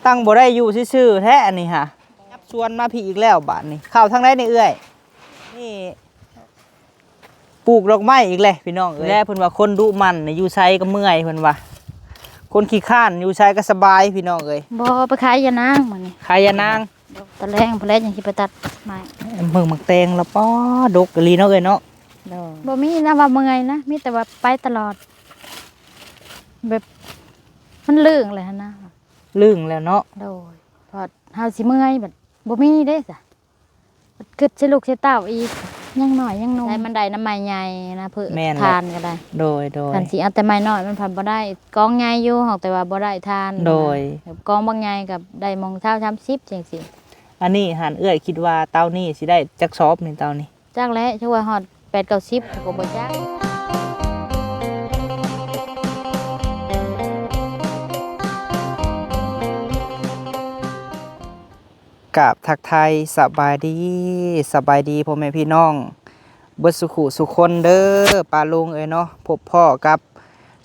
ຕັ້ງບໍ່ໄດ້ຢູ່ຊື່ໆແທ້ອັນນີ້ຫາ. ຍັບສວນມາພີ້ອີກແລ້ວບາດນີ້. ເຂົ້າທາງໃດນີ້ເອື້ອຍ? ນີ້ ປູກດອກໄມ້ອີກແຫຼະພີ່ນ້ອງເອີຍ. ແລະເພິ່ນວ່າຄົນດຸໝັ່ນນີ້ຢູ່ໃສກໍເມື່ອຍ ເພິ່ນວ່າ ຄົນຂີ້ຄ້ານຢູ່ໃສກໍສະບາຍພີ່ນ້ອງເອີຍ. ບໍ່ ໄປຂາຍຢານາງມື້ນີ້. ຂາຍຢານາງ. ຕອນແລງພຸ້ນແຫຼະຈັ່ງຊິໄປຕັດໄມ້. ເບິ່ງໝາກແຕງລະ ປ້າ ດົກອີ່ຫຼີເນາະເອື້ອຍເນາະ. ໂດຍ. ບໍ່ມີນະວ່າເມື່ອຍນະ ມີແຕ່ວ່າໄປຕະຫຼອດ ແບບມັນລຶ້ງແຫຼະຫັ້ນນະ. ລຶ້ງແລ້ວເນາະ. ໂດຍ. ເພາະເຮົາຊິເມື່ອຍບັດບໍ່ມີເດ້ສະ. ຄິດໃສ່ລູກໃສ່ເຕົ້າອີກ ຍັງນ້ອຍຍັງໜຸ່ມ. ໃຊ້ມັນໄດ້ນຳໄມ້ໃຫຍ່ນະ ເພື່ອ ແມ່ນແຫຼະ ທານກໍໄດ້. ໂດຍໆ. ຄັນຊິເອົາແຕ່ໄມ້ນ້ອຍມັນພັດບໍ່ໄດ້. ກອງໃຫຍ່ຢູ່ ຫາກແຕ່ວ່າບໍ່ໄດ້ທານ. ໂດຍ. ແບບກອງບັກໃຫຍ່ກໍໄດ້ໝ່ອງຊາວ ສາມສິບຈັ່ງຊີ້. ອັນນີ້ຫັ້ນເອື້ອຍຄິດວ່າເຕົານີ້ຊິໄດ້ຈັກສອບນີ້ ເຕົານີ້? ຈັກແຫຼະ ຈັກວ່າຮອດແປດເກົ້າສິບ ຂ້ອຍກໍບໍ່ຈັກ. ກາບທັກທາຍສະບາຍດີ ສະບາຍດີພໍ່ແມ່ພີ່ນ້ອງເບິດສູ່ຄູ່ສູ່ຄົນເດີ ປ້າລຸງເອີຍເນາະ. ພົບພໍ້ກັບ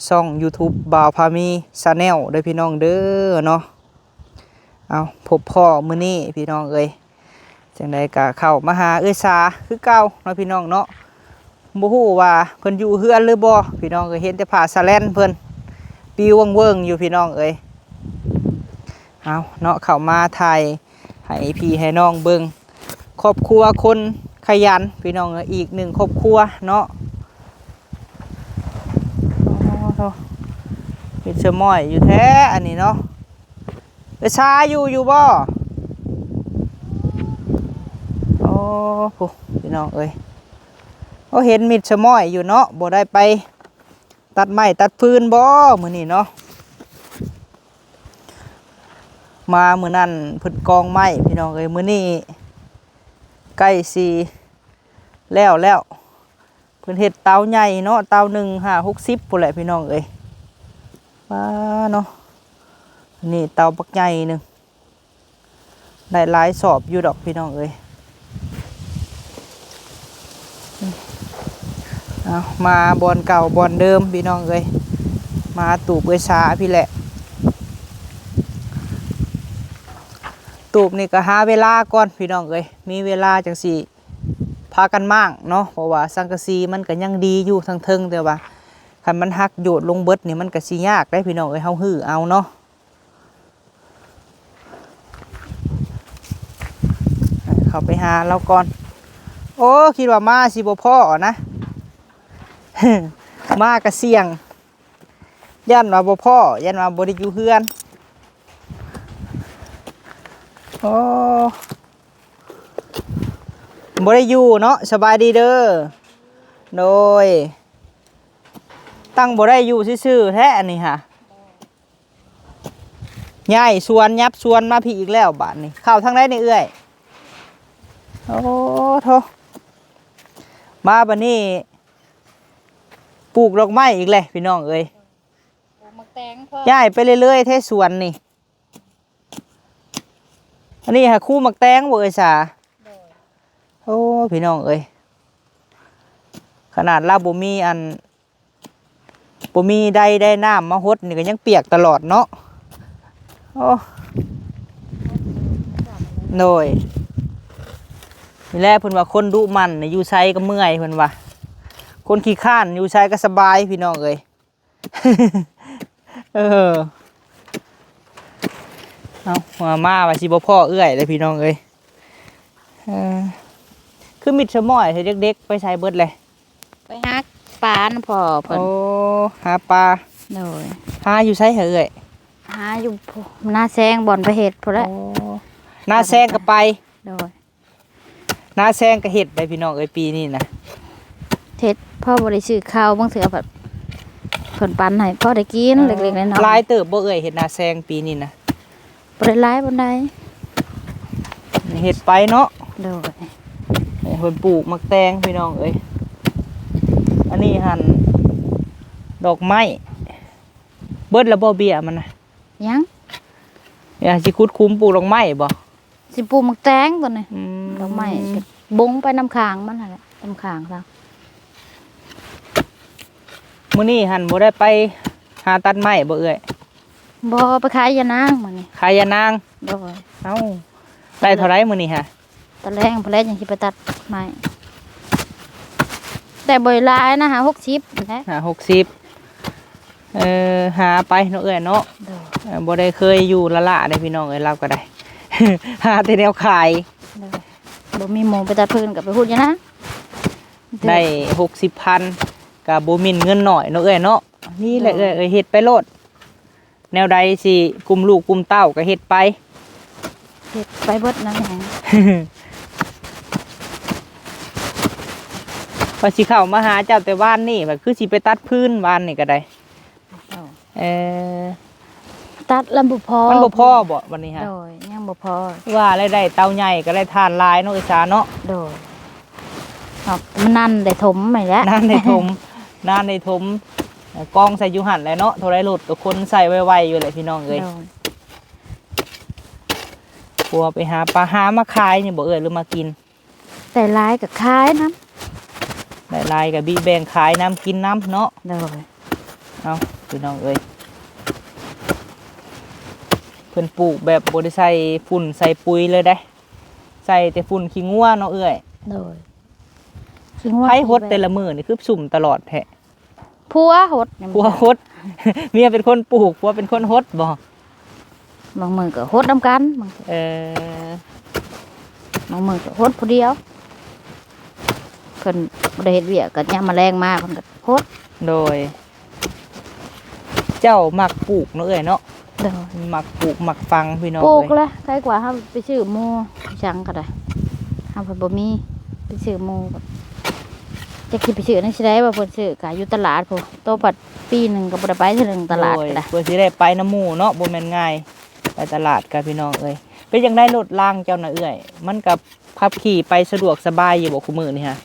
ຊ່ອງຢູທູບບ່າວພາມີແຊນແນວເດີພີ່ນ້ອງເດີເນາະ. ເອົາ ພົບພໍ້ມື້ນີ້ພີ່ນ້ອງເອີຍ ຈັ່ງໃດກໍເຂົ້າມາຫາເອື້ອຍສາຄືເກົ່າເນາະພີ່ນ້ອງເນາະ. ບໍ່ຮູ້ວ່າເພິ່ນຢູ່ເຮືອນຫຼືບໍ່ພີ່ນ້ອງເອີຍ ເຫັນແຕ່ຜ້າສະແລນເພິ່ນປິວເວີ້ງໆຢູ່ພີ່ນ້ອງເອີຍ. ເອົາເນາະ ເຂົ້າມາຖ່າຍໃຫ້ພີ່ໃຫ້ນ້ອງເບິ່ງ ຄອບຄົວຄົນຂະຫຍັນພີ່ນ້ອງເອີຍ ອີກໜຶ່ງຄອບຄົວເນາະ. ໂອ້ໂຫ ເຮັດສະໝ້ອຍຢູ່ແທ້ອັນນີ້ເນາະ. ເອີ ຊາຢູ່ ຢູ່ບໍ່? ໂອ້ ຜູ້ ພີ່ນ້ອງເອີຍ ໂອ້ ເຫັນມິດສະໝ້ອຍຢູ່ເນາະ. ບໍ່ໄດ້ໄປຕັດໄມ້ຕັດຟືນບໍ່ມື້ນີ້ເນາະ? ມາມື້ນັ້ນເພິ່ນກອງໄມ້ພີ່ນ້ອງເອີຍ ມື້ນີ້ໃກ້ຊິແລ້ວແລ້ວ. ເພິ່ນເຮັດເຕົາໃຫຍ່ເນາະ ເຕົາໜຶ່ງຫ້າຫົກສິບພຸ້ນແຫຼະພີ່ນ້ອງເອີຍ. ປ້າເນາະ ນີ້ເຕົາບັກໃຫຍ່ໜຶ່ງ ໄດ້ຫຼາຍສອບຢູ່ດອກພີ່ນ້ອງເອີຍ. ເອົາ ມາບ່ອນເກົ່າບ່ອນເດີມພີ່ນ້ອງເອີຍ ມາຕູບເອື້ອຍສາພີ້ແຫຼະ. ຕູບນີ້ກໍຫາເວລາກ່ອນພີ່ນ້ອງເອີຍ ມີເວລາຈັ່ງຊິ ພາກັນມ້າງເນາະ ເພາະວ່າສັງກະສີມັນກໍຍັງດີຢູ່ທາງເທິງ ແຕ່ວ່າຄັນມັນຫັກໂຍດລົງເບິດນີ້ ມັນກໍຊິຍາກເດ້ພີ່ນ້ອງເອີຍ ເຮົາຮື້ເອົາເນາະ. ເຂົ້າໄປຫາລາວກ່ອນ. ໂອ້ ຄິດວ່າມາຊິບໍ່ພໍ້ນະ ມາກໍສ່ຽງ ຢ້ານວ່າບໍ່ພໍ້ ຢ້ານວ່າບໍ່ໄດ້ຢູ່ເຮືອນ. ໂອ້ ບໍ່ໄດ້ຢູ່ເນາະ. ສະບາຍດີເດີ. ໂດຍ. ຕັ້ງບໍ່ໄດ້ຢູ່ຊື່ໆແທ້ອັນນີ້ຫາ. ຍ້າຍສວນ ຫຍັບສວນມາພີ້ອີກແລ້ວບາດນີ້. ເຂົ້າທາງໃດນີ້ເອື້ອຍ? ໂອ້ໂທ້ ມາບາດນີ້ ປູກດອກໄມ້ອີກແຫຼະພີ່ນ້ອງເອີຍ. ປູກໝາກແຕງພ້ອມ. ຍ້າຍໄປເລື້ອຍໆແທ້ສວນນີ້. ອັນນີ້ຫາຄູໝາກແຕງບໍ່ເອີຍສາ? ໂດຍ. ໂອ້ ພີ່ນ້ອງເອີຍ ຂະໜາດລາວບໍ່ມີອັນ ບໍ່ມີໄດ ໄດນ້ຳມາຫົດນີ້ກໍຍັງປຽກຕະຫຼອດເນາະ. ໂອ້ ໂດຍ. ນີ້ແຫຼະ ເພິ່ນວ່າຄົນດຸໝັ່ນນີ້ຢູ່ໃສກໍເມື່ອຍ ເພິ່ນວ່າ ຄົນຂີ້ຄ້ານຢູ່ໃສກໍສະບາຍ ພີ່ນ້ອງເອີຍ. ເອີ ເອົາ ວ່າມາວ່າຊິບໍ່ພໍ້ເອື້ອຍເດ້ພີ່ນ້ອງເອີຍ. ເອີ ຄືມິດສະໝ້ອຍແທ້ ເດັກໆໄປໃສເບິດແລະ? ໄປຫາປານຳພໍ່ເພິ່ນ. ໂອ້ ຫາປາ. ໂດຍ. ຫາຢູ່ໃສຫະເອື້ອຍ? ຫາຢູ່ນາແຊງ ບ່ອນໄປເຮັດພຸ້ນແຫຼະ. ໂອ້ ນາແຊງກໍໄປ. ໂດຍ. ນາແຊງກໍເຮັດໄດ໋ພີ່ນ້ອງເອີຍ ປີນີ້ນະ. ເຮັດພໍບໍ່ໄດ້ຊື້ເຂົ້າ ບາງເທື່ອພັດເພິ່ນປັນໃຫ້ພໍໄດ້ກິນ ເອີ ເລັກໆນ້ອຍໆ. ຫຼາຍເຕີບບໍ່ເອື້ອຍ ເຮັດນາແຊງປີນີ້ນະ? ບໍ່ໄດ້ຫຼາຍປານໃດ ເຮັດໄປເນາະ. ໂດຍ. ເພິ່ນປູກໝາກແຕງພີ່ນ້ອງເອີຍ. ອັນນີ້ຫັ້ນດອກໄມ້ ເບິດແລ້ວບໍ່ເບ້ຍມັນນະ? ຍັງ. ຢາກຊິຂຸດຂຸມປູກດອກໄມ້ບໍ່? ຊິປູກໝາກແຕງຕົວນີ້. ອືມ ດອກໄມ້ບົງໄປນຳຂ້າງມັນຫັ້ນແຫຼະ ນຳຂ້າງຊະ. ມື້ນີ້ຫັ້ນບໍ່ໄດ້ໄປຫາຕັດໄມ້ບໍ່ເອື້ອຍ? ບໍ່ ໄປຂາຍຢານາງມື້ນີ້. ຂາຍຢານາງ? ໂດຍ. ເອົ້າ ໄດ້ເທົ່າໃດມື້ນີ້ຫະ? ຕອນແລງພຸ້ນແຫຼະ ຈັ່ງຊິໄປຕັດໄມ້ ແຕ່ບໍ່ຫຼາຍນະ ຫ້າຫົກສິບຫັ້ນແຫຼະ. ຫ້າຫົກສິບ ເອີ ຫາໄປເນາະເອື້ອຍເນາະ. ໂດຍ. ເອີ ບໍ່ໄດ້ເຄີຍຢູ່ລ້າໆເດ້ພີ່ນ້ອງເອີຍ ລາວກໍໄດ້ ຫາແຕ່ແນວຂາຍ. ໂດຍ. ບໍ່ມີໝູ່ໄປຕັດຟືນກໍໄປຫຸດຢູ່ນະ. ໄດ້ຫົກສິບພັນ ກໍບໍ່ໝິ່ນເງິນໜ້ອຍເນາະເອື້ອຍເນາະ. ນີ້ແຫຼະ ໂດຍ ເອື້ອຍເອີຍ ເຮັດໄປໂລດ. ແນວໃດຊິກຸມລູກກຸມເຕົ້າກໍເຮັດໄປ ເຮັດໄປເບິດນັ້ນແຫຼະ. ວ່າຊິເຂົ້າມາຫາເຈົ້າແຕ່ວານນີ້ ວ່າຄືຊິໄປຕັດຟືນ ວານນີ້ກໍໄດ້. ເອີ ຕັດແລ້ວບໍ່ພໍ ມັນບໍ່ພໍບໍ່ບັດນີ້ຫະ? ໂດຍ ຍັງບໍ່ພໍ. ວ່າແລ້ວໄດ້ເຕົາໃຫຍ່ກໍໄດ້ຖ່ານຫຼາຍເນາະ ເອື້ອຍສາເນາະ. ໂດຍ. ເນາະ ມັນນານໄດ້ຖົມແມ່ນແຫຼະ ນານໄດ້ຖົມ ນານໄດ້ຖົມ ກອງໃສ່ຢູ່ຫັ້ນແຫຼະເນາະ. ເທົ່າໃດລົດກໍຂົນໃສ່ໄວໆຢູ່ແຫຼະພີ່ນ້ອງເອີຍ. ໂດຍ. ຜົວໄປຫາປາ ຫາມາຂາຍນີ້ບໍ່ເອື້ອຍ ຫຼືມາກິນ? ໄດ້ຫຼາຍກໍຂາຍນຳ ໄດ້ຫຼາຍກໍບີແບ່ງຂາຍນຳ ກິນນຳເນາະ. ໂດຍ. ເອົ້າ ພີ່ນ້ອງເອີຍ ເພິ່ນປູກແບບບໍ່ໄດ້ໃສ່ຝຸ່ນໃສ່ປຸຍເລີຍເດ້ ໃສ່ແຕ່ຝຸ່ນຂີ້ງົວເນາະເອື້ອຍ. ໂດຍ. ຂີ້ງົວ ໃຜຫົດແຕ່ລະມື້ນີ້ຄືຊຸ່ມຕະຫຼອດແທ້? ຜົວຫົດ. ຜົວຫົດ ເມຍເປັນຄົນປູກ ຜົວເປັນຄົນຫົດບໍ່? ບາງມື້ກໍຫົດນຳກັນ ບາງ ເອີ ບາງມື້ກໍຫົດຜູ້ດຽວ ເພິ່ນບໍ່ໄດ້ເຮັດວຽກ ກໍຍາມມາແລງມາເພິ່ນກໍຫົດ. ໂດຍ. ເຈົ້າມັກປູກເນາະເອື້ອຍເນາະ. ໂດຍ. ມັກປູກມັກຝັງພີ່ນ້ອງເອີຍ ປູກແຫຼະ ໄຄກວ່າເຮົາໄປຊື້ໝູ່ ສັງກໍໄດ້ ເຮົາພັດບໍ່ມີ ໄປຊື້ໝູ່ ຈັກຊິໄປຊື້ແນວໃດ ວ່າເພິ່ນຊື້ກະຢູ່ຕະຫຼາດພຸ້ນ ໂຕພັດປີໜຶ່ງກໍບໍ່ໄດ້ໄປເທື່ອໜຶ່ງຕະຫຼາດ. ໂດຍ. ກໍໄດ້ ເພື່ອຊິໄດ້ໄປນຳໝູ່ເນາະ ບໍ່ແມ່ນງ່າຍ ໄປຕະຫຼາດກະພີ່ນ້ອງເອີຍ. ເປັນຈັ່ງໃດລົດລາງເຈົ້ານະເອື້ອຍ ມັນກໍຂັບຂີ່ໄປສະດວກສະບາຍຢູ່ບໍ່ຄູ່ມື້ນີ້ຫະ?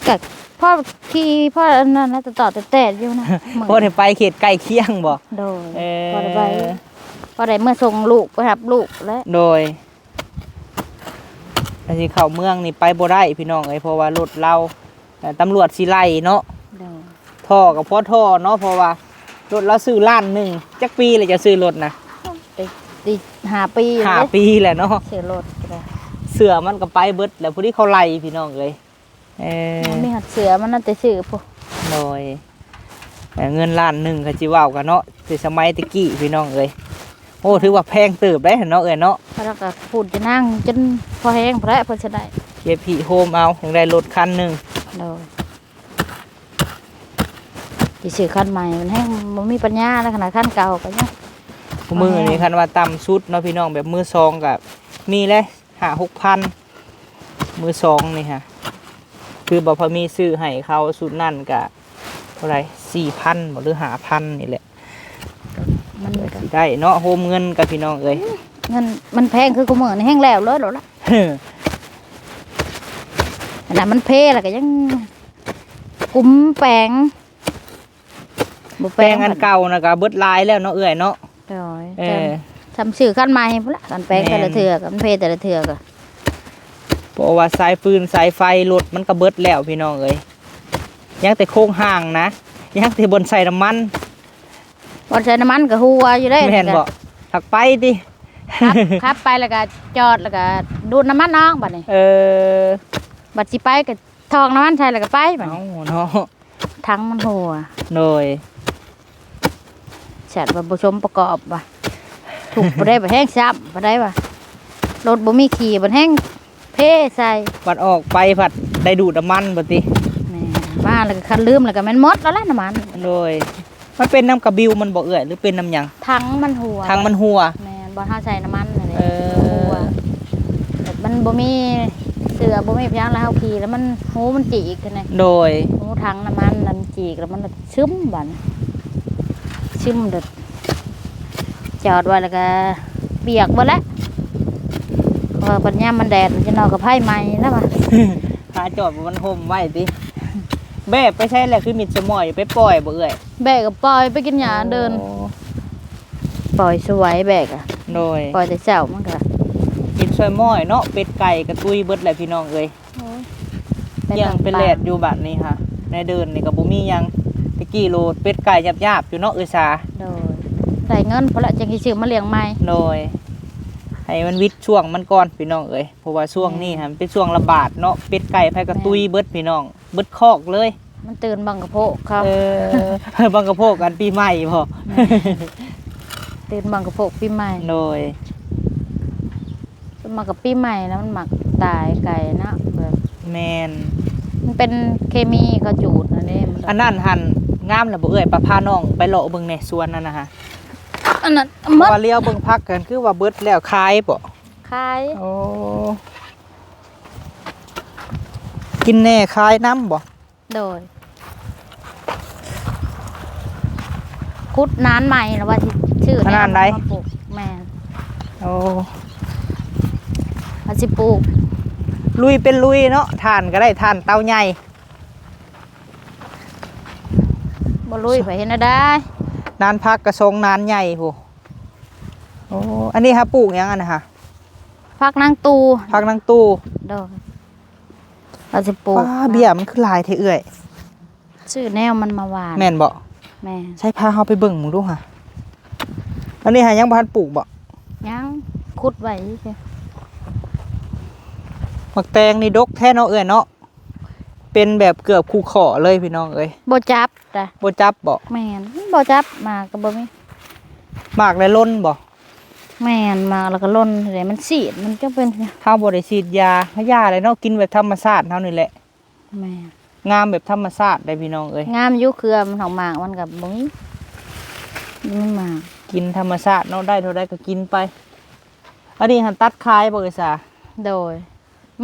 ກໍພໍຂີ່ພໍອັນນັ້ນນະ ຕະຕອດແຕດໆຢູ່ນະ ພໍໄດ້ໄປເຂດໃກ້ຄຽງບໍ່? ໂດຍ. ເອີ ພໍໄດ້ໄປ ພໍໄດ້ເມືອສົ່ງລູກ ໄປຮັບລູກແຫຼະ. ໂດຍ. ອັນຊິເຂົ້າເມືອງນີ້ໄປບໍ່ໄດ້ພີ່ນ້ອງເອີຍ ເພາະວ່າລົດລາວ ເອີ ຕຳຫຼວດຊິໄລ່ເນາະ. ໂດຍ. ທໍ່ກໍພໍທໍ່ເນາະ ເພາະວ່າລົດລາວຊື້ລ້ານໜຶ່ງ. ຈັກປີແລ້ວເຈົ້າຊື້ລົດນະ? ໄດ້ ໄດ້ຫ້າປີ ຫ້າປີແລ້ວເນາະ ຊື້ລົດກໍໄດ້ ເສື້ອມັນກໍໄປເບິດແລ້ວ ຜູ້ທີ່ເຂົາໄລ່ພີ່ນ້ອງເອີຍ. ເອີ ມີຮອດເສື້ອມັນນະ ແຕ່ຊື້ພຸ້ນ. ໂດຍ. ເອີ ເງິນລ້ານໜຶ່ງ ຄັນຊິເວົ້າກັນເນາະ ແຕ່ສະໄໝແຕ່ກີ້ພີ່ນ້ອງເອີຍ. ໂອ້ ຖືວ່າແພງເຕີບໄດ໋ເນາະເອື້ອຍເນາະ. ແລ້ວກໍປູກຈະນັ່ງຈົນພໍແຮງພຸ້ນແຫຼະ ເພິ່ນຊິໄດ້ເກັບຮີໂຮມເອົາ ຍັງໄດ້ລົດຄັນໜຶ່ງ. ໂດຍ. ຊິຊື້ຄັນໃໝ່ມັນແຮງບໍ່ມີປັນຍາ ໃນຂະນະຄັນເກົ່າກໍຍັງ ຄູ່ມື້ນີ້ຄັນວ່າຕ່ຳສຸດເນາະພີ່ນ້ອງ ແບບມືສອງກໍມີແຫຼະ ຫ້າຫົກພັນ ມືສອງນີ້ຫະ. ຄືບໍ່ພໍມີຊື້ໃຫ້ເຂົາຊຸດນັ້ນກະເທົ່າໃດ ສີ່ພັນບໍ່ ຫຼື ຫ້າພັນນີ້ແຫຼະ. ມັນກໍຊິໄດ້ເນາະ ໂຮມເງິນກັບພີ່ນ້ອງເອີຍ. ເງິນມັນແພງຄືຄູ່ມື້ນີ້ແຮງແລ້ວເລີຍໂລດລະ ອັນນັ້ນມັນເພແລ້ວກໍຍັງກຸມແປງ ບໍ່ແປງ ແປງອັນເກົ່ານະກໍເບິດຫຼາຍແລ້ວເນາະເອື້ອຍເນາະ. ໂດຍ. ເອີ ຊ່ຳຊື້ຄັນໃໝ່ພຸ້ນລະ ຄັນແປງແຕ່ລະເທື່ອ ຄັນເພແຕ່ລະເທື່ອກໍ ເພແຕ່ລະເທື່ອກໍ ເພາະວ່າສາຍຟືນສາຍໄຟລົດມັນກໍເບິດແລ້ວພີ່ນ້ອງເອີຍ ຍັງແຕ່ໂຄງຮ່າງນະ ຍັງແຕ່ບ່ອນໃສ່ນ້ຳມັນ ບ່ອນໃສ່ນ້ຳມັນກໍຮົ່ວຢູ່ເດ້. ແມ່ນບໍ່? ຫາກໄປຕິ ຂັບ ຂັບໄປແລ້ວກໍຈອດ ແລ້ວກໍດູດນ້ຳມັນອອກບັດນີ້. ເອີ ບັດຊິໄປກໍຖອກນ້ຳມັນໃສ່ແລ້ວກໍໄປບັດນີ້. ເອົ້າເນາະ ຖັງມັນຮົ່ວ. ໂດຍ. ສັດວ່າບໍ່ສົມປະກອບວ່າ ທຸກບໍ່ໄດ້ ບັດແຮງຊ້ຳບໍ່ໄດ້ວ່າ ລົດບໍ່ມີຂີ່ບັດແຮງເພໃສ່ ບັດອອກໄປພັດໄດ້ດູດນ້ຳມັນບັດຕິ. ແມ່ນ ມາແລ້ວກໍຄັນລືມແລ້ວກໍແມ່ນໝົດແລ້ວລະນ້ຳມັນ. ໂດຍ. ມັນເປັນນຳກະບິວມັນບໍ່ເອື້ອຍ ຫຼືເປັນນຳຫຍັງ? ຖັງມັນຮົ່ວ. ຖັງມັນຮົ່ວ. ແມ່ນ ບ່ອນເຮົາໃສ່ນ້ຳມັນຫັ້ນແຫຼະ. ເອີ ມັນຮົ່ວ ແບບມັນບໍ່ມີເສື້ອ ບໍ່ມີພະຍາງ ແລ້ວເຮົາຂີ່ແລ້ວມັນ ຮູມັນຈີກຫັ້ນນະ. ໂດຍ. ຮູຖັງນ້ຳມັນນັ້ນຈີກ ແລ້ວມັນຊຶມບັດນີ້ ຊຶມໂດດ ຈອດໄວ້ແລ້ວກໍປຽກເບິດແຫຼະ ເພາະວ່າບັດຍາມມັນແດດ ມັນຈະນອນກັບໄຟໄໝ້ນະວ່າ ຫາຈອດບໍ່ມັນຮົ່ມໄວ້ຕິ. ແບກໄປໃສແຫຼະ ຄືມິດສະໝ້ອຍ ໄປປ່ອຍບໍ່ເອື້ອຍ? ແບກກໍປ່ອຍໄປກິນຫຍ້າເດີ່ນ. ໂອ້ ປ່ອຍສວາຍແບກອະ. ໂດຍ. ປ່ອຍແຕ່ເຊົ້າມັນກໍກິນສວາຍໝ້ອຍເນາະ ເປັດໄກ່ກໍຕຸຍເບິດແຫຼະພີ່ນ້ອງເອີຍ. ໂອ້ຍ ເກັ່ງເປັນແຫຼດຢູ່ບາດນີ້ຫະ ໃນເດີ່ນນີ້ກໍບໍ່ມີຫຍັງ. ແຕ່ກີ້ໂລເປັດໄກ່ຫຍາບໆຢູ່ເນາະເອື້ອຍສາ. ໂດຍ. ໄດ້ເງິນພຸ້ນລະ ຈັ່ງຊິຊື້ມາລ້ຽງໃໝ່. ໂດຍ ໃຫ້ມັນວິດຊ່ວງມັນກ່ອນພີ່ນ້ອງເອີຍ ເພາະວ່າຊ່ວງນີ້ຫັ້ນເປັນຊ່ວງລະບາດເນາະ ເປັດໄກ່ໃຜກໍຕຸຍເບິດພີ່ນ້ອງ ເບິດຄອກເລີຍ. ມັນຕື່ນບັງກະໂພກເຂົາ ເອີ ບັງກະໂພກອັນປີໃໝ່ບໍ? ແມ່ນ ຕື່ນບັງກະໂພກປີໃໝ່. ໂດຍ ສ່ວນມາກກໍປີໃໝ່ນະ ມັນມັກຕາຍໄກ່ເນາະ ແບບ ແມ່ນ ມັນເປັນເຄມີເຂົາຈູດຫັ້ນເດ້. ອັນນັ້ນຫັ້ນງາມແລ້ວບໍ່ເອື້ອຍ? ປະພານ້ອງໄປເລາະເບິ່ງແດ່ສວນນັ້ນນະ. ອັນນັ້ນ ເພາະວ່າລຽວເບິ່ງຜັກຫັ້ນຄືວ່າເບິດແລ້ວ ຂາຍບໍ? ຂາຍ. ໂອ້ ກິນແດ່ຂາຍນຳບໍ? ໂດຍ ຂຸດນານໃໝ່ລະວ່າຊິຊື້ແນວມາປູກ. ແມ່ນ. ໂອ້ ວ່າຊິປູກ ລຸຍເປັນລຸຍເນາະ ຖ່ານກໍໄດ້ ຖ່ານເຕົາໃຫຍ່. ບໍ່ລຸຍໄປເຮັດແນວໃດ? ນານຜັກກະສອງນານໃຫຍ່ພຸ້ນ. ໂອ້ ອັນນີ້ຫາປູກຫຍັງອັນນະຫະ? ຜັກນາງຕູ່. ຜັກນາງຕູ່. ໂດຍ ວ່າຊິປູກ. ປ້າ ເບ້ຍມັນຄືຫຼາຍແທ້ເອື້ອຍ? ຊື້ແນວມັນມາຫວ່ານ. ແມ່ນບໍ? ແມ່ນ. ໃສພາເຮົາໄປເບິ່ງເບິ່ງດູຫະ. ອັນນີ້ຫາຍັງບໍ່ທັນປູກບໍ? ຍັງ ຂຸດໄວ້ຊື່. ໝາກແຕງນີ້ດົກແທ້ເນາະເອື້ອຍເນາະ. ເປັນແບບເກືອບຄູ່ຂໍ້ເລີຍພີ່ນ້ອງເອີຍ. ບໍ່ຈັບດະ. ບໍ່ຈັບບໍ? ແມ່ນ ມັນບໍ່ຈັບ ໝາກກໍບໍ່ມີ. ໝາກແລ້ວຫຼົ່ນບໍ? ແມ່ນ ໝາກແລ້ວກໍຫຼົ່ນແຫຼະ ມັນສີດ ມັນຈັ່ງເປັນ. ເຮົາບໍ່ໄດ້ສີດຢາ ເຮົາຢາແຫຼະເນາະ ກິນແບບທຳມະຊາດເຮົານີ້ແຫຼະ. ແມ່ນ ງາມແບບທຳມະຊາດໄດ໋ພີ່ນ້ອງເອີຍ. ງາມຢູ່ ເຄືອມັນ ຫາກໝາກມັນກໍບໍ່ມີ ບໍ່ມີໝາກ. ກິນທຳມະຊາດເນາະ ໄດ້ເທົ່າໃດກໍກິນໄປ. ອັນນີ້ຫັ້ນຕັດຂາຍບໍ່ເອື້ອຍສາ? ໂດຍ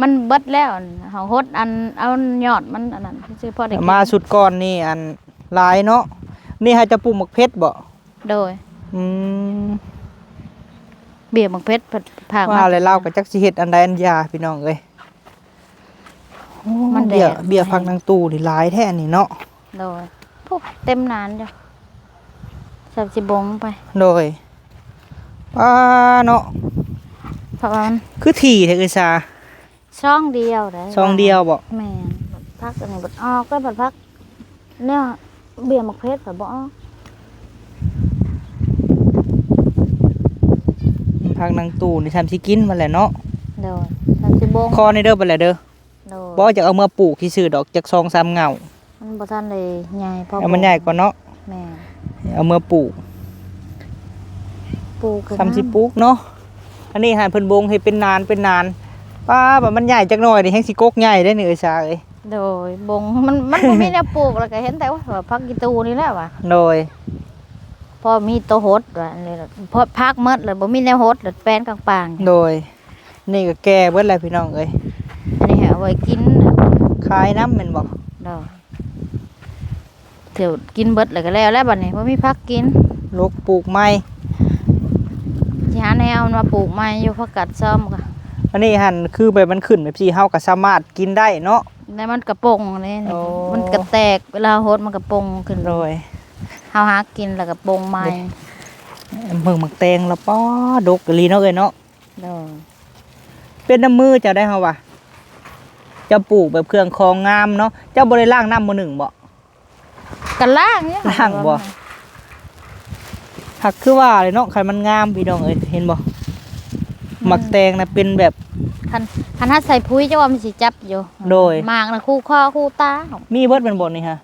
ມັນເບິດແລ້ວ ເຮົາຫົດອັນເອົາຍອດມັນອັນນັ້ນຊື່ ພໍໄດ້ກິນ. ມາຊຸດກ່ອນນີ້ອັນຫຼາຍເນາະ. ນີ້ໃຫ້ເຈົ້າປູກໝາກເຜັດບໍ? ໂດຍ. ອືມ ເບ້ຍໝາກເຜັດ ພາກມາ ວ່າແລ້ວລາວກໍຈັກຊິເຮັດອັນໃດອັນຢາພີ່ນ້ອງເອີຍ. ໂອ້ ມັນແດດ ເບ້ຍ ເບ້ຍຜັກນາງຕູ່ນີ້ຫຼາຍແທ້ນີ້ເນາະ. ໂດຍ ໂອ້ ເຕັມນານຢູ່ ສັບຊິບົງໄປ. ໂດຍ ປ້າເນາະ ເພາະວ່າມັນຄືຖີ່ແທ້ເອື້ອຍສາ. ຊ່ອງດຽວໄດ໋ ຊ່ອງດຽວບໍ? ແມ່ນ ຜັກອັນນີ້ບັດອອກ ແລ້ວບັດຜັກ ແນວເບ້ຍໝາກເຜັດກໍບໍ່ອອກ. ຜັກນາງຕູ່ນີ້ຊ່ຳຊິກິນມັນແຫຼະເນາະ. ໂດຍ ຊ່ຳຊິບົງ ຂໍແດ່ເດີ ບັດແຫຼະເດີ. ໂດຍ ບໍ່ ຢາກເອົາເມືອປູກຊື່ໆດອກ ຈັກສອງສາມເຫງົ້າ. ມັນບໍ່ທັນໄດ້ໃຫຍ່ພໍ ເອົາມັນໃຫຍ່ກ່ອນເນາະ. ແມ່ນ ເອົາເມືອປູກ ປູກກໍຊ່ຳຊິປູກເນາະ. ອັນນີ້ຫັ້ນເພິ່ນບົງໃຫ້ເປັນນານເປັນນານ. ປ້າ ບາດມັນໃຫຍ່ຈັກໜ້ອຍນີ້ແຮ່ງຊິກົກໃຫຍ່ເດ້ນີ້ເອື້ອຍສາເອີຍ. ໂດຍ ບົງ ມັນ ມັນບໍ່ມີແນວປູກ ແລ້ວກໍເຫັນແຕ່ ໂອ້ຍ ວ່າຜັກອີ່ຕູ່ນີ້ແຫຼະວ່າ. ໂດຍ ພໍມີໂຕຫົດວ່າ ອັນນີ້ ພໍພັກໝົດແລ້ວ ບໍ່ມີແນວຫົດ ແລ້ວແປນກາງປາງ. ໂດຍ ນີ້ກໍແກ່ເບິດແລ້ວພີ່ນ້ອງເອີຍ. ອັນນີ້ເອົາໄວ້ກິນ ຂາຍນຳແມ່ນບໍ່? ໂດຍ ຖ້າກິນເບິດແລ້ວກໍແລ້ວແລ້ວ ບັດນີ້ບໍ່ມີຜັກກິນ. ລົກປູກໃໝ່ ຊິຫາແນວມາປູກໃໝ່ຢູ່ ຜັກກາດຊອມກໍ. ອັນນີ້ຫັ້ນຄືແບບມັນຂຶ້ນແບບຊີ້ ເຮົາກໍສາມາດກິນໄດ້ເນາະ. ແລ້ວມັນກະປົງນີ້ ໂອ້ ມັນກະແຕກ ເວລາຫົດມັນກະປົງຂຶ້ນ. ໂດຍ ເຮົາຫາກິນແລ້ວກະປົງໃໝ່. ເບິ່ງໝາກແຕງລະ ປ້າ ດົກອີ່ຫຼີເນາະເອື້ອຍເນາະ. ໂດຍ ເປັນນຳມືເຈົ້າໄດ໋ເຮົາວ່າ ເຈົ້າປູກແບບເຄື່ອງຂອງງາມເນາະ. ເຈົ້າບໍ່ໄດ້ລ້າງນ້ຳມື້ໜຶ່ງບໍ? ກໍລ້າງຢູ່. ລ້າງບໍ່? ຫາກຄືວ່າເລີຍເນາະ ຄັນມັນງາມພີ່ນ້ອງເອີຍ ເຫັນບໍ່? ອືມ ໝາກແຕງນະເປັນແບບ ຄັນ ຄັນເຮົາໃສ່ປຸ໋ຍ ເຈົ້າວ່າມັນຊິຈັບຢູ່. ໂດຍ ໝາກນະ ຄູ່ຄໍຄູ່ຕາ. ມີເບິດແມ່ນບໍ່ນີ້ຫະ?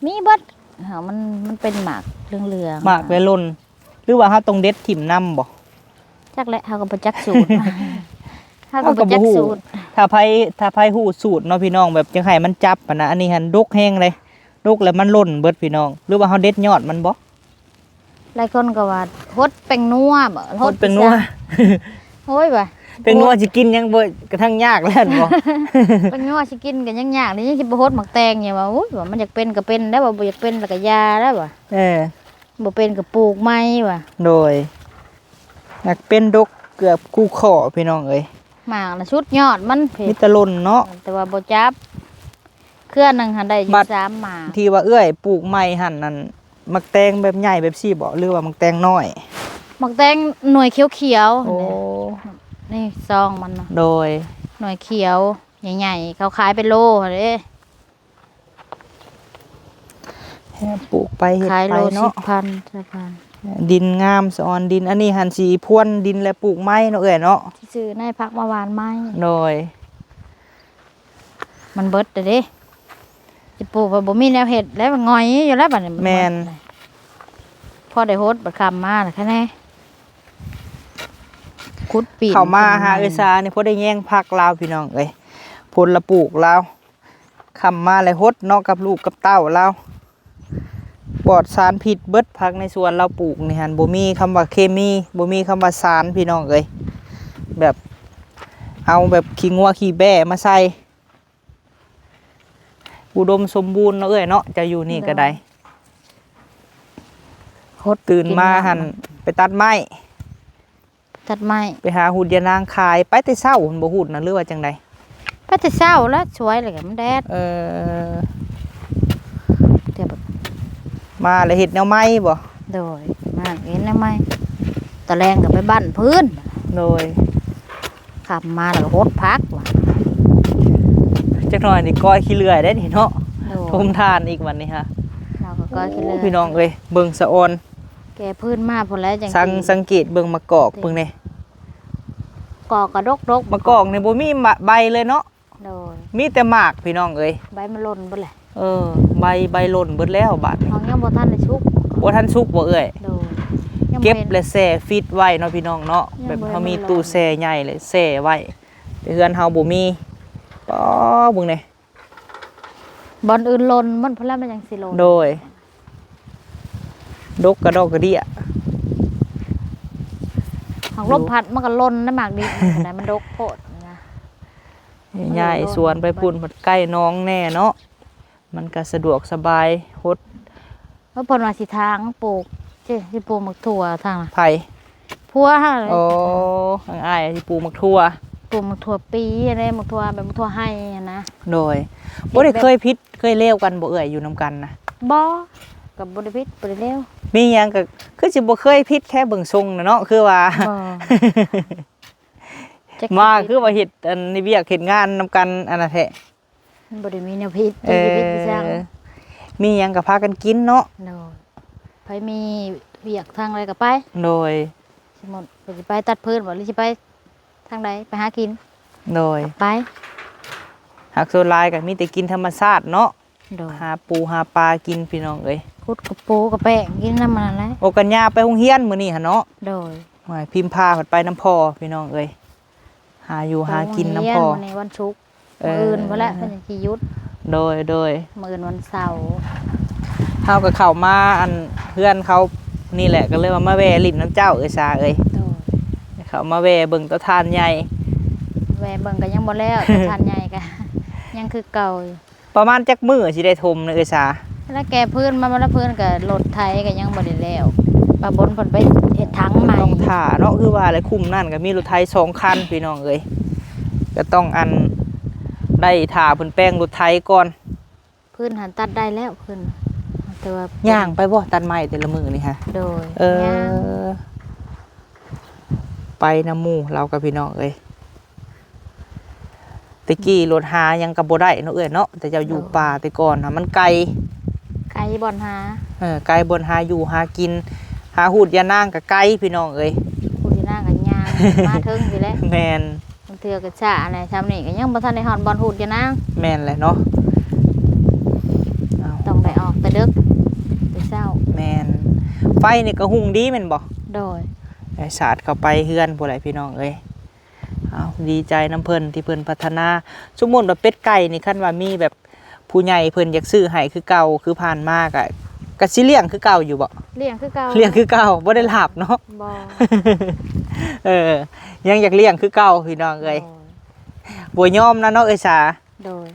ມີເບິດ. ເຮົາ ມັນ ມັນເປັນໝາກເຫຼືອງໆ ໝາກແລ້ວຫຼົ່ນ. ຫຼືວ່າເຮົາຕ້ອງເດັດຖິ້ມນຳບໍ່? ຈັກແຫຼະ ເຮົາກໍບໍ່ຈັກສູດ ເຮົາກໍບໍ່ຈັກສູດ. ຖ້າໃຜ ຖ້າໃຜຮູ້ສູດເນາະພີ່ນ້ອງ ແບບຈັ່ງໃຫ້ມັນຈັບຫັ້ນນະ. ອັນນີ້ຫັ້ນດົກແຮງເດ້ ດົກແລ້ວມັນຫຼົ່ນເບິດພີ່ນ້ອງ. ຫຼືວ່າເຮົາເດັດຍອດມັນບໍ່? ຫຼາຍຄົນກໍວ່າຫົດແປ້ງນົວບໍ? ຫົດແປ້ງນົວ. ໂອ້ຍວ່າ ແປ້ງນົວຊິກິນຍັງບໍ່ ກະທັງຍາກແລ້ວບໍ່? ແປ້ງນົວຊິກິນກໍຍັງຍາກເດ້ ຍັງຊິບໍ່ຫົດໝາກແຕງຫຍັງວ່າ. ໂອ້ຍວ່າ ມັນຢາກເປັນກໍເປັນໄດ້ ວ່າບໍ່ຢາກເປັນແລ້ວກໍຢ່າແລ້ວວ່າ. ເອີ ບໍ່ເປັນກໍປູກໃໝ່ວ່າ. ໂດຍ ໝາກເປັນດົກເກືອບຄູ່ຂໍ້ພີ່ນ້ອງເອີຍ. ໝາກນະສຸດຍອດມັນ ມີແຕ່ຫຼົ່ນເນາະ ແຕ່ວ່າບໍ່ຈັບ. ເຄືອໜຶ່ງຫັ້ນໄດ້ຢູ່ສາມໝາກ. ທີ່ວ່າເອື້ອຍປູກໃໝ່ຫັ້ນ ນັ້ນໝາກແຕງແບບໃຫຍ່ແບບຊີ້ບໍ ຫຼືວ່າໝາກແຕງນ້ອຍ? ໝາກແຕງໜ່ວຍຂຽວໆ. ໂອ້ ນີ້ຊອງມັນນະ. ໂດຍ ໜ່ວຍຂຽວໃຫຍ່ໆ ເຂົາຂາຍເປັນໂລຫັ້ນເດ້. ແຮງປູກໄປເຮັດໄປເນາະ. ຂາຍໂລສິບພັນ ຊາວພັນ. ດິນງາມສະອອນດິນ. ອັນນີ້ຫັ້ນຊິພວນດິນແລ້ວປູກໃໝ່ເນາະເອື້ອຍເນາະ. ຊິຊື້ໃນຜັກມາຫວ່ານໃໝ່. ໂດຍ. ມັນເບິດແລ້ວເດ້ ຊິປູກກໍບໍ່ມີແນວເຮັດແລ້ວ ມັນຫງອຍຢູ່ແລ້ວບັດນີ້. ແມ່ນ. ພໍໄດ້ຫົດ ບັດຄ່ຳມາແລ້ວຄະແນ ຂຸດປີນ ເຂົ້າມາຫາເອື້ອຍສານີ້ ພໍໄດ້ແຍງຜັກລາວ ພີ່ນ້ອງເອີຍ ຜົນລະປູກລາວ. ຄ່ຳມາແລ້ວຫົດເນາະ ກັບລູກກັບເຕົ້າລາວ ປອດສານພິດເບິດ. ຜັກໃນສວນລາວປູກນີ້ຫັ້ນ ບໍ່ມີຄຳວ່າເຄມີ ບໍ່ມີຄຳວ່າສານ ພີ່ນ້ອງເອີຍ. ແບບເອົາແບບຂີ້ງົວຂີ້ແບ້ມາໃສ່ ອຸດົມສົມບູນເນາະເອື້ອຍເນາະ. ເຈົ້າຢູ່ນີ້ກໍໄດ້ ໂດຍ ຫົດ ຕື່ນມາຫັ້ນ ໄປຕັດໄມ້ ຕັດໄມ້ ໄປຫາຫຸດຢານາງຂາຍ. ໄປແຕ່ເຊົ້າພຸ້ນບໍ່ຫຸດນະ ຫຼືວ່າຈັ່ງໃດ? ໄປແຕ່ເຊົ້າແລ້ວ ສວຍແລ້ວກໍມັນແດດ. ເອີ ແຕ່ແບບ ມາແລ້ວເຮັດແນວໃໝ່ບໍ່? ໂດຍ ມາເຮັດແນວໃໝ່ ຕອນແລງກໍໄປບັ້ນພື້ນ. ໂດຍ. ຄ່ຳມາແລ້ວກໍຫົດຜັກວ່າ ຈັກໜ້ອຍນີ້ກ້ອຍຂີ້ເລື່ອຍໄດ້ນີ້ເນາະ. ໂດຍ. ຖົມຖ່ານອີກບັດນີ້ຫະ ລາວກໍກ້ອຍຂີ້ເລື່ອຍ. ໂອ້ ພີ່ນ້ອງເອີຍ ເບິ່ງສະອອນ ແກ່ພື້ນມາພຸ້ນແຫຼະ ຈັ່ງຊິ ສັງ ສັງເກດເບິ່ງໝາກກອກເບິ່ງແດ່ ກອກກໍດົກໆ. ໝາກກອກນີ້ບໍ່ມີໃບເລີຍເນາະ. ໂດຍ. ມີແຕ່ໝາກ ພີ່ນ້ອງເອີຍ ໃບມັນຫຼົ່ນເບິດແຫຼະ. ເອີ ໃບ ໃບຫຼົ່ນເບິດແລ້ວບາດນີ້. ເຮົາຍັງບໍ່ທັນໄດ້ສຸກ ບໍ່ທັນສຸກບໍ່ເອື້ອຍ? ໂດຍ. ເກັບແລະແຊ່ຟິດໄວ້ເນາະ ພີ່ນ້ອງເນາະ ແບບເຮົາມີຕູ້ແຊ່ໃຫຍ່ແລະແຊ່ໄວ້ ແຕ່ເຮືອນເຮົາບໍ່ມີ. ປໍ ເບິ່ງແດ່ ບ່ອນອື່ນຫຼົ່ນໝົດພຸ້ນແຫຼະ ມັນຍັງຊິຫຼົ່ນ. ໂດຍ. ດົກກະດອກກະເດຍ ຫາກລົມພັດມັນກໍຫຼົ່ນນະ ໝາກດິບກໍໄດ້ ມັນດົກໂພດນະ. ຍ້າຍສວນໄປພຸ້ນ ມັນໃກ້ໜອງແດ່ເນາະ ມັນກໍສະດວກສະບາຍຫົດ. ເພິ່ນວ່າຊິຖາງປູກ ຊິ ຊິປູກໝາກຖົ່ວທາງນະ. ໃຜ? ຜົວເຮົາ. ໂອ້ ທາງອ້າຍຊິປູກໝາກຖົ່ວ ປູກໝາກຖົ່ວປີຫັ້ນເດ້ ໝາກຖົ່ວແບບໝາກຖົ່ວໄຮ່ຫັ້ນນະ. ໂດຍ. ບໍ່ໄດ້ເຄີຍຜິດເຄີຍເລວກັນບໍ່ເອື້ອຍ ຢູ່ນຳກັນນະ? ບໍ່ ກໍບໍ່ໄດ້ຜິດບໍ່ໄດ້ເລວ. ມີຫຍັງກໍຄືຊິບໍ່ເຄີຍຜິດແທ້ ເບິ່ງຊົງນະເນາະ ຄືວ່າ ບໍ່ ມາຄືວ່າເຮັດອັນນີ້ ວຽກເຮັດງານນຳກັນອັນນັ້ນແທ້. ມັນບໍ່ໄດ້ມີແນວຜິດ ເອີ ຈະຊິຜິດໄປຈັ່ງ ມີຫຍັງກໍພາກັນກິນເນາະ. ໂດຍ. ໃຜມີວຽກທາງໃດກໍໄປ. ໂດຍ. ສົມມຸດເພິ່ນຊິໄປຕັດພືດບໍ່ ຫຼືຊິໄປທາງໃດ ໄປຫາກິນ. ໂດຍ. ໄປ ຫາກສ່ວນຫຼາຍກໍມີແຕ່ກິນທຳມະຊາດເນາະ. ໂດຍ. ຫາປູຫາປາກິນ ພີ່ນ້ອງເອີຍ ຂຸດກະປູກະແປ້ງກິນນຳມັນນັ້ນແຫຼະ. ໂອ ກັນຍາໄປໂຮງຮຽນມື້ນີ້ຫັ້ນເນາະ. ໂດຍ. ໂອ້ຍ ພິມພາເພິ່ນໄປນຳພໍ່ ພີ່ນ້ອງເອີຍ. ຫາຢູ່ຫາກິນນຳພໍ່. ໄປໂຮງຮຽນມື້ນີ້ວັນສຸກ ເອີ ມື້ອື່ນພຸ້ນແຫຼະເພິ່ນຊິຢຸດ. ໂດຍ ໂດຍ. ມື້ອື່ນວັນເສົາ ເຮົາກໍເຂົ້າມາອັນເຮືອນເຂົານີ້ແຫຼະ ກໍເລີຍວ່າມາແວ່ຫຼິ້ນນຳເຈົ້າເອື້ອຍສາເອີຍ. ໂດຍ. ເຂົ້າມາແວ່ເບິ່ງເຕົາຖ່ານໃຫຍ່ ແວ່ເບິ່ງກໍຍັງບໍ່ແລ້ວ ເຕົາຖ່ານໃຫຍ່ກໍຍັງຄືເກົ່າຢູ່. ປະມານຈັກມື້ຊິໄດ້ຖົມນະເອື້ອຍສາ? ແລ້ວແກ່ພື້ນມາ ແລ້ວພື້ນກໍລົດໄຖກໍຍັງບໍ່ໄດ້ແລ້ວ ປາບົນເພິ່ນໄປເຮັດຖັງໃໝ່. ຕ້ອງຖ້າເນາະ ຄືວ່າແຫຼະ ຄຸ້ມນັ້ນກໍມີລົດໄຖສອງຄັນ ພີ່ນ້ອງເອີຍ ກໍຕ້ອງອັນ ໄດ້ຖ້າເພິ່ນແປງລົດໄຖກ່ອນ. ພື້ນຫັ້ນຕັດໄດ້ແລ້ວ ພື້ນ ແຕ່ວ່າ ຍ່າງໄປບໍ່ ຕັດໄມ້ແຕ່ລະມື້ນີ້ຫະ? ໂດຍ. ເອີ ຍ່າງ ໄປນຳໝູ່ລາວກັບ ພີ່ນ້ອງເອີຍ. ແຕ່ກີ້ລົດຫາຫຍັງກໍບໍ່ໄດ້ເນາະເອື້ອຍເນາະ ແຕ່ເຈົ້າຢູ່ ໂດຍ ປ່າແຕ່ກ່ອນນະ ມັນໄກ ໄກບ່ອນຫາ. ເອີ ໄກບ່ອນຫາຢູ່ຫາກິນ ຫາຫູດຢານາງກໍໄກ ພີ່ນ້ອງເອີຍ. ຫູດຢານາງກໍຍ່າງມາເທິງພີ້ແຫຼະ. ແມ່ນ. ບາງເທື່ອກໍຊ້າແຫຼະ ຊ່ຳນີ້ກໍຍັງບໍ່ທັນໄດ້ຮອດບ່ອນຫູດຢານາງ. ແມ່ນແຫຼະເນາະ. ເອົ້າ ຕ້ອງໄດ້ອອກແຕ່ເດິກແຕ່ເຊົ້າ. ແມ່ນ. ໄຟນີ້ກໍຮຸ່ງດີແມ່ນບໍ່? ໂດຍ. ໄດ້ສາດເຂົ້າໄປເຮືອນພຸ້ນແຫຼະ ພີ່ນ້ອງເອີຍ. ເອົາ ດີໃຈນຳເພິ່ນທີ່ເພິ່ນພັດທະນາ. ສົມມຸດວ່າເປັດໄກ່ນີ້ ຄັນວ່າມີແບບຜູ້ໃຫຍ່ເພິ່ນຢາກຊື້ໃຫ້ຄືເກົ່າ ຄືຜ່ານມາກະ ກະຊິລ້ຽງຄືເກົ່າຢູ່ບໍ່? ລ້ຽງຄືເກົ່າ. ລ້ຽງຄືເກົ່າ ບໍ່ໄດ້ລາບເນາະ? ບໍ່. ເອີ ຍັງຢາກລ້ຽງຄືເກົ່າ ພີ່ນ້ອງເອີຍ. ໂດຍ. ບໍ່ຍອມນະເນາະເອື້ອຍສາ. ໂດຍ.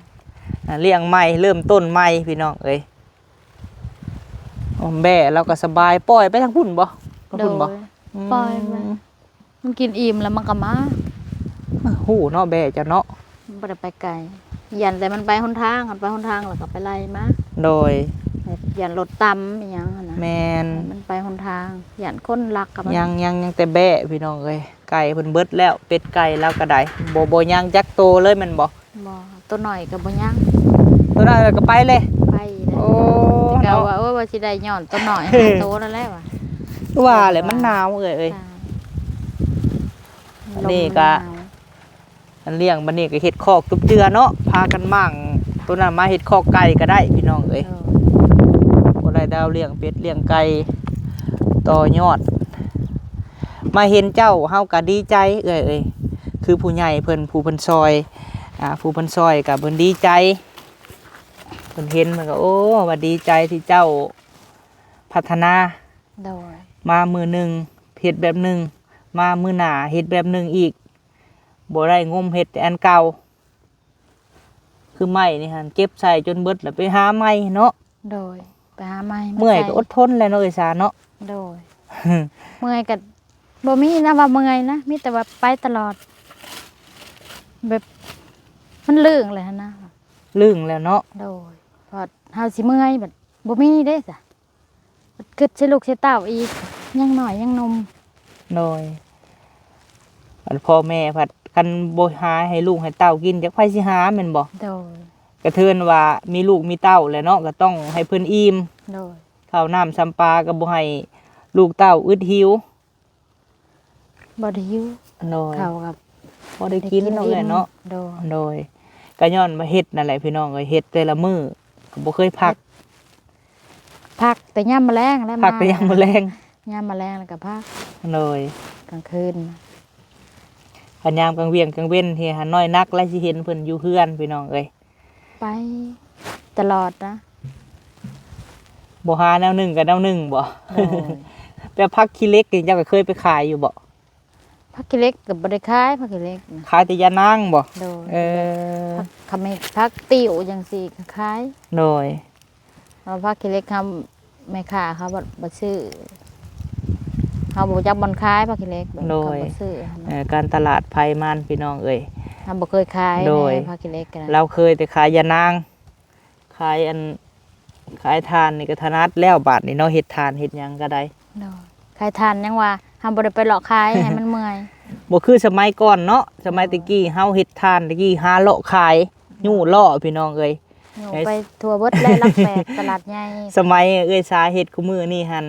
ອ່າ ລ້ຽງໃໝ່ ເລີ່ມຕົ້ນໃໝ່ ພີ່ນ້ອງເອີຍ. ອອມແບ້ລາວກໍສະບາຍ ປ່ອຍໄປທາງພຸ້ນບໍ່? ທາງພຸ້ນບໍ່? ໂດຍ. ອືມ ປ່ອຍໄປ. ມັນກິນອີ່ມແລ້ວມັນກໍມາ. ຮູ້ເນາະ ແບ້ເຈົ້າເນາະ. ມັນບໍ່ໄດ້ໄປໄກ ຢ້ານແຕ່ມັນໄປຫົນທາງ ຄັນໄປຫົນທາງແລ້ວກໍໄປໄລ່ມາ. ໂດຍ. ຢ້ານລົດຕຳອີ່ຫຍັງຫັ້ນນະ. ແມ່ນ. ມັນໄປຫົນທາງ ຢ້ານຄົນລັກກໍມາ. ຍັງ ຍັງ ຍັງແຕ່ແບ້ ພີ່ນ້ອງເອີຍ. ໄກ່ເພິ່ນເບິດແລ້ວ ເປັດໄກ່ລາວກໍໄດ້. ບໍ່ ບໍ່ຍັງຈັກໂຕເລີຍແມ່ນບໍ່? ບໍ່ ໂຕນ້ອຍກໍບໍ່ຍັງ. ໂຕນ້ອຍກໍໄປເລີຍ? ໄປເລີຍ. ໂອ້ ແຕ່ກໍວ່າ ໂອ້ຍ ວ່າຊິໄດ້ຍ້ອນໂຕນ້ອຍ ຫ້າໂຕນັ້ນແຫຼະວ່າ. ຄືວ່າແຫຼະ ມັນໜາວເອື້ອຍເອີຍ. ອັນນີ້ກະ ອັນລ້ຽງບັດນີ້ກໍເຮັດຄອກທຸກເທື່ອເນາະ ພາກັນມ້າງໂຕນັ້ນມາເຮັດຄອກໄກ່ກໍໄດ້ພີ່ນ້ອງເອີຍ. ໂດຍ ບໍ່ໄດ້ດາວລ້ຽງເປັດລ້ຽງໄກ່ຕໍ່ຍອດ. ມາເຫັນເຈົ້າເຮົາກໍດີໃຈເອື້ອຍເອີຍ ຄືຜູ້ໃຫຍ່ເພິ່ນ ຜູ້ເພິ່ນຊ່ອຍ ອາ ຜູ້ເພິ່ນຊ່ອຍກໍເພິ່ນດີໃຈ ເພິ່ນເຫັນເພິ່ນກໍ ໂອ້ ວ່າດີໃຈທີ່ເຈົ້າພັດທະນາ. ໂດຍ ມາມື້ໜຶ່ງເຮັດແບບໜຶ່ງ ມາມື້ໜ້າເຮັດແບບໜຶ່ງອີກ ບໍ່ໄດ້ງົມເຮັດແຕ່ອັນເກົ່າ. ຄືໄມ້ນີ້ຫັ້ນ ເກັບໃສ່ຈົນເບິດແລ້ວໄປຫາໃໝ່ເນາະ. ໂດຍ ໄປຫາໃໝ່ ເມື່ອຍກໍອົດທົນແຫຼະເນາະເອື້ອຍສາເນາະ. ໂດຍ ເມື່ອຍກໍບໍ່ມີນະວ່າເມື່ອຍນະ ມີແຕ່ວ່າໄປຕະຫຼອດ ແບບມັນລຶ້ງແຫຼະຫັ້ນນະ ລຶ້ງແລ້ວເນາະ. ໂດຍ ເພາະເຮົາຊິເມື່ອຍບັດບໍ່ມີເດ້ສະ ຄິດໃສ່ລູກໃສ່ເຕົ້າອີກ ຍັງນ້ອຍຍັງໜຸ່ມ. ໂດຍ ອັນພໍ່ແມ່ພັດຄັນບໍ່ຫາໃຫ້ລູກໃຫ້ເຕົ້າກິນ ຈັກໃຜຊິຫາແມ່ນບໍ່? ໂດຍ ກະເທີນວ່າມີລູກມີເຕົ້າແຫຼະເນາະ ກະຕ້ອງໃຫ້ເພິ່ນອີ່ມ. ໂດຍ ເຂົ້ານ້ຳຊຳປາກະບໍ່ໃຫ້ລູກເຕົ້າອຶດຫິວ. ບໍ່ໄດ້ຫິວ. ໂດຍ ເຂົ້າກັບ ບໍ່ໄດ້ກິນເນາະເອື້ອຍເນາະ. ໂດຍ ໂດຍ ກະຍ້ອນວ່າເຮັດນັ້ນແຫຼະພີ່ນ້ອງເອີຍ ເຮັດແຕ່ລະມື້ກໍບໍ່ເຄີຍພັກ ພັກແຕ່ຍາມມື້ແລງແຫຼະ ພັກແຕ່ຍາມມື້ແລງ ຍາມມື້ແລງແລ້ວກໍພັກ. ໂດຍ ກາງຄືນ ຄັນຍາມກາງວຽງກາງເວັນເຮັດໃຫ້ນ້ອຍໜັກ ແລະຊິເຫັນເພິ່ນຢູ່ເຮືອນພີ່ນ້ອງເອີຍ ໄປຕະຫຼອດນະ ບໍ່ຫາແນວໜຶ່ງກໍແນວໜຶ່ງບໍ? ໂດຍ ແບບຜັກຂີ້ເຫຼັກນີ້ເຈົ້າກໍເຄີຍໄປຂາຍຢູ່ບໍ? ຜັກຂີ້ເຫຼັກກໍບໍ່ໄດ້ຂາຍ ຜັກຂີ້ເຫຼັກນະ ຂາຍແຕ່ຢານາງບໍ? ໂດຍ ເອີ ຜັກຂະເມັກ ຜັກຕິ້ວຈັ່ງຊີ້ກໍຂາຍ. ໂດຍ ເອົາຜັກຂີ້ເຫຼັກ ເຮົາ ແມ່ຄ້າເຂົາບໍ່ ບໍ່ຊື້ ເຮົາບໍ່ຮູ້ຈັກບ່ອນຂາຍຜັກຂີ້ເຫຼັກ. ໂດຍ ເຂົາບໍ່ຊື້ ເອີ ການຕະຫຼາດໄພມັນພີ່ນ້ອງເອີຍ ເຮົາບໍ່ເຄີຍຂາຍ. ໂດຍ ແນ່ ຜັກຂີ້ເຫຼັກກໍໄດ້ ລາວເຄີຍແຕ່ຂາຍຢານາງ ຂາຍອັນ ຂາຍຖ່ານນີ້ກໍຖະໜັດແລ້ວບາດນີ້ເນາະ ເຮັດຖ່ານເຮັດຫຍັງກໍໄດ້. ໂດຍ ຂາຍຖ່ານຍັງວ່າ ເຮົາບໍ່ໄດ້ໄປເລາະຂາຍໃຫ້ມັນເມື່ອຍ ບໍ່ຄືສະໄໝກ່ອນເນາະ ສະໄໝແຕ່ກີ້ເຮົາເຮັດຖ່ານແຕ່ກີ້ ຫາເລາະຂາຍ ຍູ້ເລາະພີ່ນ້ອງເອີຍ ໄປທົ່ວເບິດແຫຼະ ຫຼັກແປດ ຕະຫຼາດໃຫຍ່. ສະໄໝເອື້ອຍສາເຮັດຄູ່ມື້ນີ້ຫັ້ນ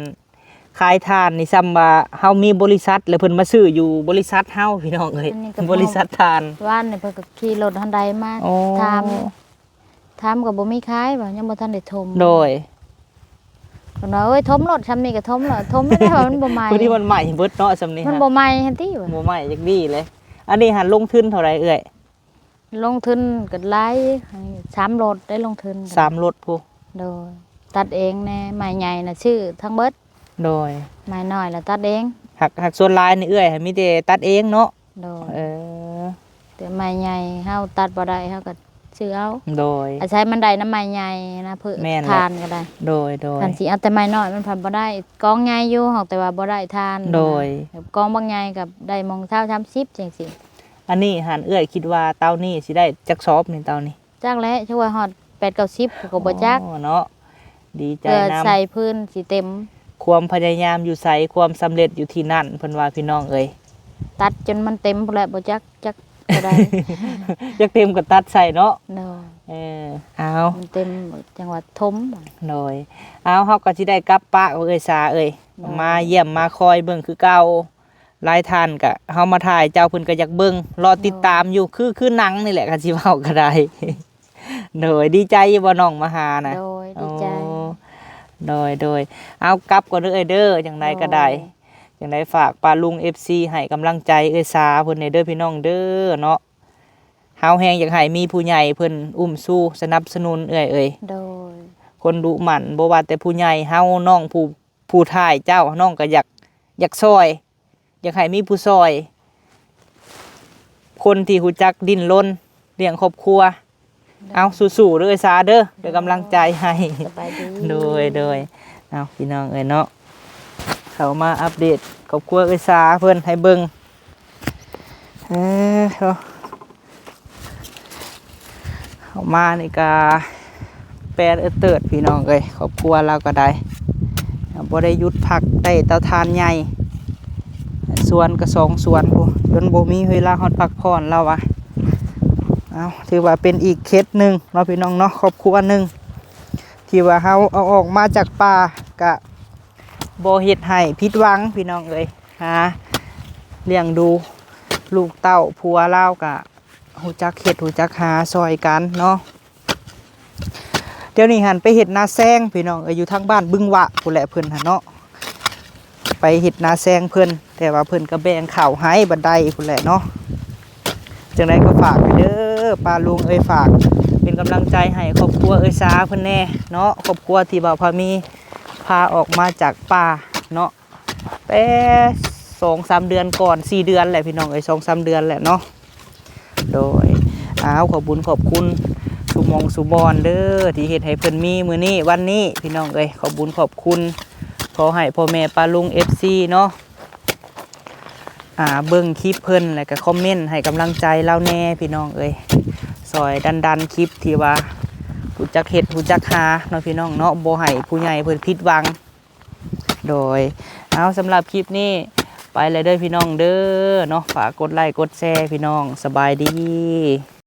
ຂາຍຖ່ານນີ້ສ່ຳວ່າເຮົາມີບໍລິສັດ ແລ້ວເພິ່ນມາຊື້ຢູ່ບໍລິສັດເຮົາພີ່ນ້ອງເອີຍ ອັນນີ້ກໍ ບໍລິສັດຖ່ານ. ວານນີ້ເພິ່ນກໍຂີ່ລົດຮອນໄດມາ ໂອ້ ຖາມ ຖາມກໍບໍ່ມີຂາຍວ່າ ຍັງບໍ່ທັນໄດ້ຖົມ. ໂດຍ ເພິ່ນວ່າ ໂອ້ຍ ຖົມໂລດ ຊ່ຳນີ້ກໍຖົມແລ້ວ ຖົມແລ້ວ ແຕ່ວ່າມັນບໍ່ໄໝ້ ພໍດີມັນໄໝ້ເບິດເນາະ ຊ່ຳນີ້ ມັນບໍ່ໄໝ້ຫັ້ນຕິວ່າ ບໍ່ໄໝ້ຈັກດີເລີຍ. ອັນນີ້ຫັ້ນລົງທຶນເທົ່າໃດເອື້ອຍ? ລົງທຶນກໍຫຼາຍ ສາມລົດໄດ້ລົງທຶນ ສາມລົດພຸ້ນ. ໂດຍ ຕັດເອງແດ່ ໄມ້ໃຫຍ່ນະຊື້ທັງເບິດ. ໂດຍ ໄມ້ນ້ອຍລະຕັດເອງ ຫາກ ຫາກສ່ວນຫຼາຍນີ້ເອື້ອຍມີແຕ່ຕັດເອງເນາະ. ໂດຍ ເອີ ແຕ່ໄມ້ໃຫຍ່ເຮົາຕັດບໍ່ໄດ້ ເຮົາກໍຊື້ເອົາ. ໂດຍ ອາໄສມັນໄດ້ນຳໄມ້ໃຫຍ່ນະ ເພື່ອ ແມ່ນແຫຼະ ຖ່ານກໍໄດ້. ໂດຍ ໂດຍ ຄັນຊິເອົາແຕ່ໄມ້ນ້ອຍມັນພັດບໍ່ໄດ້ ກອງໃຫຍ່ຢູ່ ຫາກແຕ່ວ່າບໍ່ໄດ້ຖ່ານ. ໂດຍ ແບບກອງບັກໃຫຍ່ກໍໄດ້ໝ່ອງຊາວ ສາມສິບ ຈັ່ງຊີ້. ອັນນີ້ຫັ້ນເອື້ອຍຄິດວ່າເຕົານີ້ຊິໄດ້ຈັກສອບນີ້ ເຕົານີ້? ຈັກແຫຼະ ຈັກວ່າຮອດແປດເກົ້າສິບກໍບໍ່ຈັກ. ອໍ ເນາະ ດີໃຈນຳ ເພື່ອໃສ່ພື້ນຊິເຕັມ. ຄວາມພະຍາຍາມຢູ່ໃສ ຄວາມສຳເລັດຢູ່ທີ່ນັ້ນ ເພິ່ນວ່າພີ່ນ້ອງເອີຍ. ຕັດຈົນມັນເຕັມພຸ້ນແຫຼະ ບໍ່ຈັກ ຈັກເທົ່າໃດ ຈັກເຕັມກໍຕັດໃສ່ເນາະ. ໂດຍ ເອີ ເອົາ ມັນເຕັມຈັ່ງວ່າຖົມ. ໂດຍ ເອົາ ເຮົາກໍຊິໄດ້ກັບປະເອື້ອຍສາເອີຍ. ໂດຍ ມາຢ້ຽມມາຄອຍເບິ່ງຄືເກົ່າ. ຫຼາຍທ່ານກະ ເຮົາມາຖ່າຍເຈົ້າ ເພິ່ນກະຢາກເບິ່ງ ລໍຕິດຕາມຢູ່ ໂດຍ ຄື ຄືໜັງນີ້ແຫຼະ ຄັນຊິເວົ້າກະໄດ້. ໂດຍ ດີໃຈຢູ່ບໍ່ນ້ອງມາຫານະ? ໂດຍ ດີໃຈ. ໂອ້ ໂດຍ ໂດຍ ເອົາ ກັບກ່ອນເດີເອື້ອຍເດີ ຈັ່ງໃດກະໄດ້ ໂດຍ ຈັ່ງໃດຝາກປ້າລຸງ ເອັຟຊີ ໃຫ້ກຳລັງໃຈເອື້ອຍສາເພິ່ນແດ່ເດີພີ່ນ້ອງເດີເນາະ. ເຮົາແຮງຢາກໃຫ້ມີຜູ້ໃຫຍ່ເພິ່ນອຸ້ມຊູສະໜັບສະໜູນເອື້ອຍເອີຍ. ໂດຍ ຄົນດຸໝັ່ນ ບໍ່ວ່າແຕ່ຜູ້ໃຫຍ່ເຮົາ ນ້ອງຜູ້ ຜູ້ຖ່າຍເຈົ້າ ນ້ອງກໍຢາກ ຢາກຊ່ອຍ ຢາກໃຫ້ມີຜູ້ຊ່ອຍ ຄົນທີ່ຮູ້ຈັກດີ້ນລົນລ້ຽງຄອບຄົວ. ໂດຍ ເອົາ ສູ້ໆເດີສາເດີ ເປັນກຳລັງໃຈໃຫ້. ໂດຍ ໂດຍ ເອົາ ພີ່ນ້ອງເອີຍເນາະ ເຂົ້າມາອັບເດດຄອບຄົວເອື້ອຍສາເພິ່ນໃຫ້ເບິ່ງ. ເອີ ເຂົ້າມານີ້ກະແປນເອີເຕີດພີ່ນ້ອງເອີຍ ຄອບຄົວລາວກໍໄດ້ ບໍ່ໄດ້ຢຸດພັກ ໄດ້ເຕົາຖ່ານໃຫຍ່ ສວນກໍສອງສວນພຸ້ນ ຈົນບໍ່ມີເວລາຮອດພັກຜ່ອນລາວວ່າ. ເອົາ ຖືວ່າເປັນອີກເຂດໜຶ່ງເນາະ ພີ່ນ້ອງເນາະ ຄອບຄົວໜຶ່ງ ທີ່ວ່າເຮົາເອົາອອກມາຈາກປ່າ ກະ ບໍ່ເຮັດໃຫ້ຜິດຫວັງພີ່ນ້ອງເອີຍ ຫາລ້ຽງດູລູກເຕົ້າ ຜົວລາວກະຮູ້ຈັກເຮັດຮູ້ຈັກຫາຊ່ອຍກັນເນາະ. ດຽວນີ້ຫັ້ນໄປເຮັດນາແຊງພີ່ນ້ອງເອີຍ ຢູ່ທາງບ້ານບຶງວະພຸ້ນແຫຼະເພິ່ນຫັ້ນເນາະ ໄປເຮັດນາແຊງເພິ່ນ ແຕ່ວ່າເພິ່ນກໍແບ່ງເຂົ້າໃຫ້ບັນໄດພຸ້ນແຫຼະເນາະ. ຈັ່ງໃດກໍຝາກໄປເດີປ້າລຸງເອີຍ ຝາກເປັນກຳລັງໃຈໃຫ້ຄອບຄົວເອື້ອຍສາເພິ່ນແດ່ເນາະ ຄອບຄົວທີ່ບ່າວພາມີພາອອກມາຈາກປ່າເນາະ ແຕ່ສອງສາມເດືອນກ່ອນ ສີ່ເດືອນແຫຼະພີ່ນ້ອງເອີຍ ສອງສາມເດືອນແຫຼະເນາະ. ໂດຍ ອ້າວ ຂອບບຸນຂອບຄຸນສູ່ໝ່ອງສູ່ບ່ອນເດີ ທີ່ເຮັດໃຫ້ເພິ່ນມີມື້ນີ້ວັນນີ້ພີ່ນ້ອງເອີຍ ຂອບບຸນຂອບຄຸນ. ຂໍໃຫ້ພໍ່ແມ່ປ້າລຸງ ເອັຟຊີ ເນາະ ອ່າ ເບິ່ງຄລິບເພິ່ນ ແລ້ວກໍຄອມເມັນໃຫ້ກຳລັງໃຈລາວແດ່ພີ່ນ້ອງເອີຍ ຊ່ອຍດັນໆຄລິບທີ່ວ່າຮູ້ຈັກເຮັດຮູ້ຈັກຫາເນາະພີ່ນ້ອງເນາະ ບໍ່ໃຫ້ຜູ້ໃຫຍ່ເພິ່ນຜິດຫວັງ. ໂດຍ ເອົາ ສຳລັບຄລິບນີ້ໄປແລ້ວເດີພີ່ນ້ອງເດີເນາະ ຝາກກົດໄລ້ກົດແຊພີ່ນ້ອງ ສະບາຍດີ.